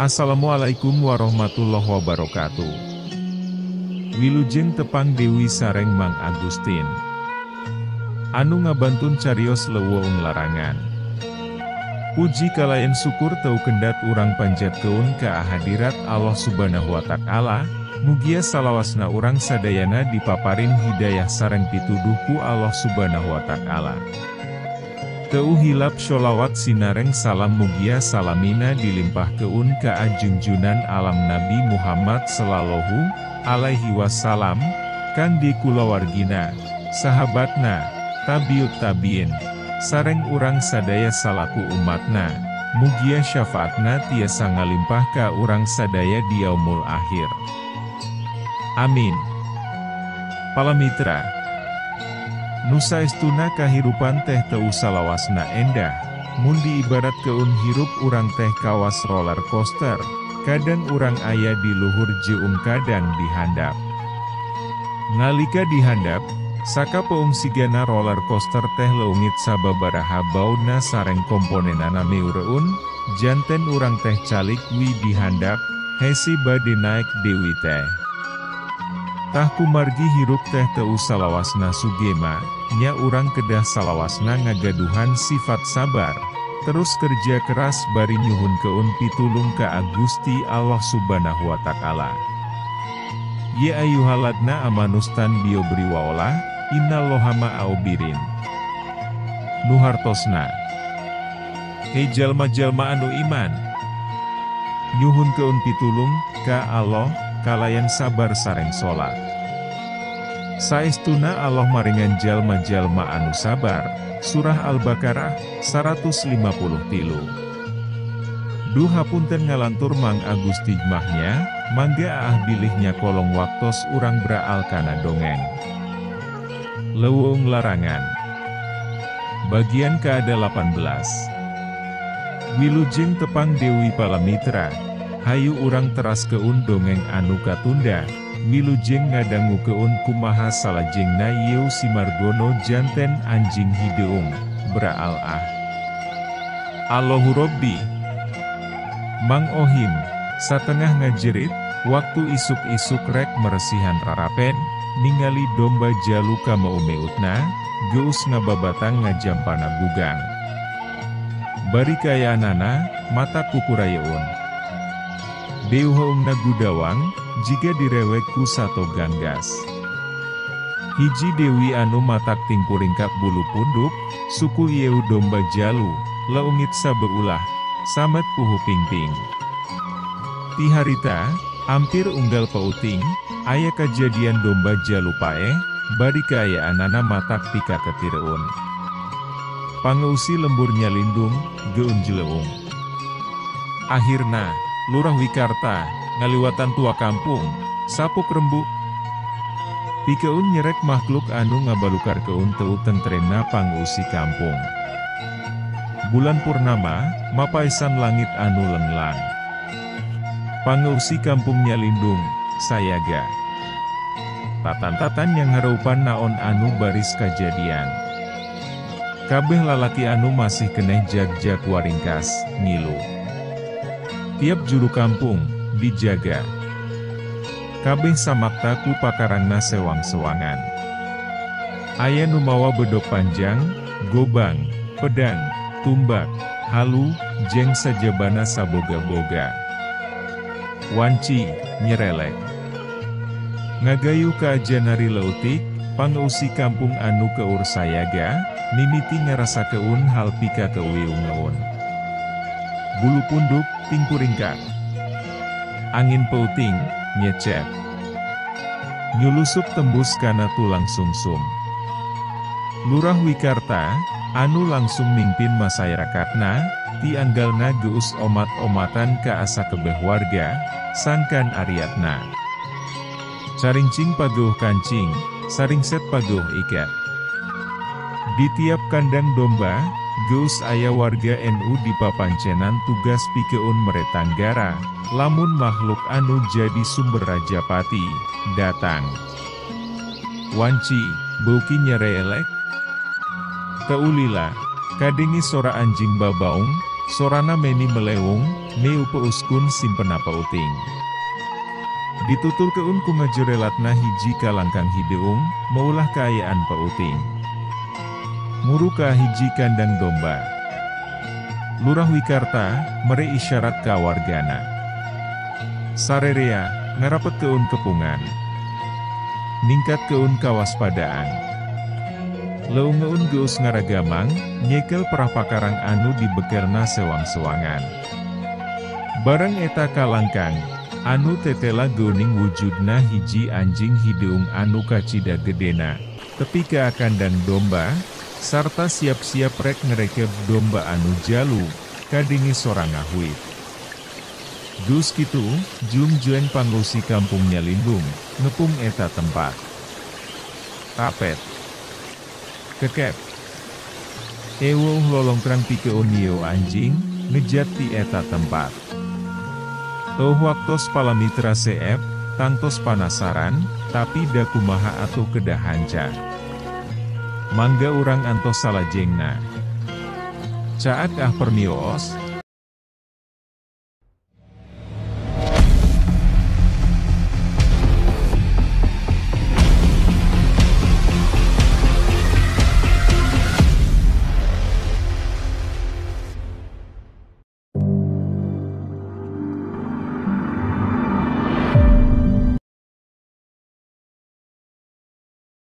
Assalamualaikum warahmatullahi wabarakatuh. Wilujeng tepang Dewi sareng Mang Agustin. Anu ngabantun carios leuweung larangan. Puji kalayan syukur teu kendat urang panjatkeun ka hadirat Allah Subhanahu wa Ta'ala, mugia salawasna urang sadayana dipaparin hidayah sareng pituduh ku Allah Subhanahu wa Ta'ala. Teu hilap sholawat sinareng salam mugia salamina dilimpahkeun ka ajunjunan alam Nabi Muhammad sallallahu alaihi wasallam, kangge kulawargina, sahabatna, tabiut tabiin, sareng urang sadaya salaku umatna, mugia syafaatna tiasa ngalimpah ka urang sadaya di yaumul akhir. Amin. Palamitra, nu saestuna kahirupan teh teu salawasna endah, mun diibaratkeun hirup urang teh kawas roller coaster, kadang urang aya di luhur jeung kadang di handap. Nalika di handap, sakapeung sigana roller coaster teh leungit sababaraha bauna sareng komponenana meureun, janten urang teh calik wi di handap, hesi bade naek deui teh. Tah kumargi hirup teh teu salawasna sugema, nya urang kedah salawasna ngagaduhan sifat sabar, terus kerja keras bari nyuhunkeun pitulung ka Gusti Allah Subhanahu wa Ta'ala. Ya ayyuhaladna amanustan biobri waolah, innallaha ma'aobirin. Nu hartosna, hei jalma-jalma anu iman, nyuhunkeun pitulung ka Allah, kalayan sabar sareng salat. Saestuna Allah maringan jalma-jalma anu sabar. Surah Al-Baqarah 153. Duh hapunten ngalantur Mang Agusti mahnya, mangga aah bilihnya kolong waktos urang braal kana dongeng. Leuweung Larangan. Bagian ke-18. Wilujeng tepang Dewi Palamitra. Hayu urang teraskeun dongeng anu katunda, wilujeng ngadangukeun kumaha salajengna Yeu Si Margono janten anjing hideung, braal ah. Allahu Robbi. Mang Ohim, satengah ngajerit, waktu isuk-isuk rek meresihan rarapen, ningali domba jalu kameumeutna, geus ngababatang ngajampana bugang. Bari kayaanana, mata kukurayeun. Deuheungna gudawang, jiga direwek ku sato ganggas. Hiji dewi anu matak tingkuringkap bulu punduk, suku yeu domba jalu, leungit sabeulah, samet puhu pingping. Ti harita, ampir unggal peuting, aya kajadian domba jalu paeh, bari kaayaanana matak pika ketireun. Pangeusi lembur nyalindung, geun jeleung. Akhirna, Lurah Wikarta, ngaliwatan tua kampung, sapuk rembuk. Pikeun nyerek makhluk anu ngabalukarkeun teu tentremna pangusi kampung. Bulan purnama, mapaisan langit anu lenglang. Pangusi kampung nyalindung, sayaga. Tatan-tatan yang hareupan naon anu baris kajadian. Kabeh lalaki anu masih keneh jag-jag waringkas, ngilu. Tiap juru kampung, dijaga. Kabeh samakta ku pakarangna sewang-sewangan. Aya nu mawa bedog panjang, gobang, pedang, tumbak, halu, jeung sajabana saboga-boga. Wanci, nyerelek. Ngagayu ka ajanari leutik, pangeusi kampung anu keur sayaga, mimiti ngarasakeun hal pika keuwiungeun. Bulu punduk, tingkuringkak. Angin peuting, nyecep. Nyulusup tembus kana tulang sungsum. Lurah Wikarta, anu langsung mimpin masyarakatna, ti anggalna geus omat-omatan ka asa kebeh warga, sangkan ariatna. Carincing pageuh kancing, saringset pageuh ikat. Di tiap kandang domba, geus aya warga NU di papancenan tugas pikeun meretanggara, lamun makhluk anu jadi sumber rajapati, datang. Wanci, beuki nyereelek. Teu lila, kadenge sora anjing babaung, Sorana meni melewung, meupeuskun simpena peuting. Dituturkeun ku ngajorelatna hiji kalangkang hideung, meulah kaayaan peuting. Muru ka hiji kandang domba. Lurah Wikarta, mere isyarat ka wargana. Sarerea, ngarapetkeun kepungan. Ningkatkeun kawaspadaan. Leungeun geus ngaragamang, nyekel perah pakarang anu dibekerna sewang-sewangan. Bareng eta kalangkang, anu tetela geuning wujudna hiji anjing hideung anu kacida gedena, tepi ka kandang domba, sarta siap-siap rek ngerekeb domba anu jalu, kadenge sora ngahuit. Geus kitu, jung-jueng pangrusi kampung nyalindung, ngepung eta tempat. Tapet. Kekep. Eweuh lolongkrang pikeun ieu anjing, ngejat ti eta tempat. Eueuh waktos palamitra seep, tangtos panasaran, tapi da kumaha atuh kedah hanca. Mangga urang antos salajengna. Caak ah permios.